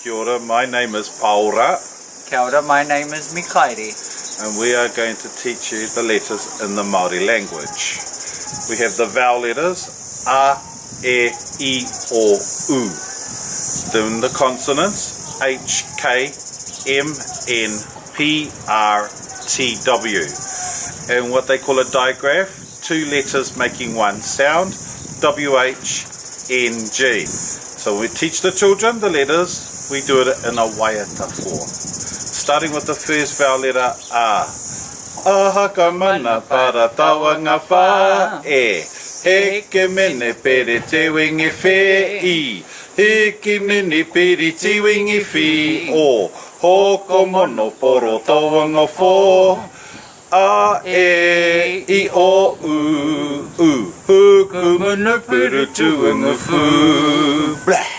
Kia ora, my name is Paora. Kia ora, my name is Mikaere. And we are going to teach you the letters in the Māori language. We have the vowel letters A, E, I, O, U. Then the consonants H, K, M, N, P, R, T, W. And what they call a digraph, two letters making one sound, W, H, N, G. So we teach the children the letters, we do it in a waiata form. Starting with the first vowel letter A. Aha ka mana para tawa nga wha e. Heke mene pere te wingi whe i. Hiki mini piri ti wingi whi o. Hoko mono poro tawa nga who. A e i o u u. Huku munu puru tuungu fu. Blah.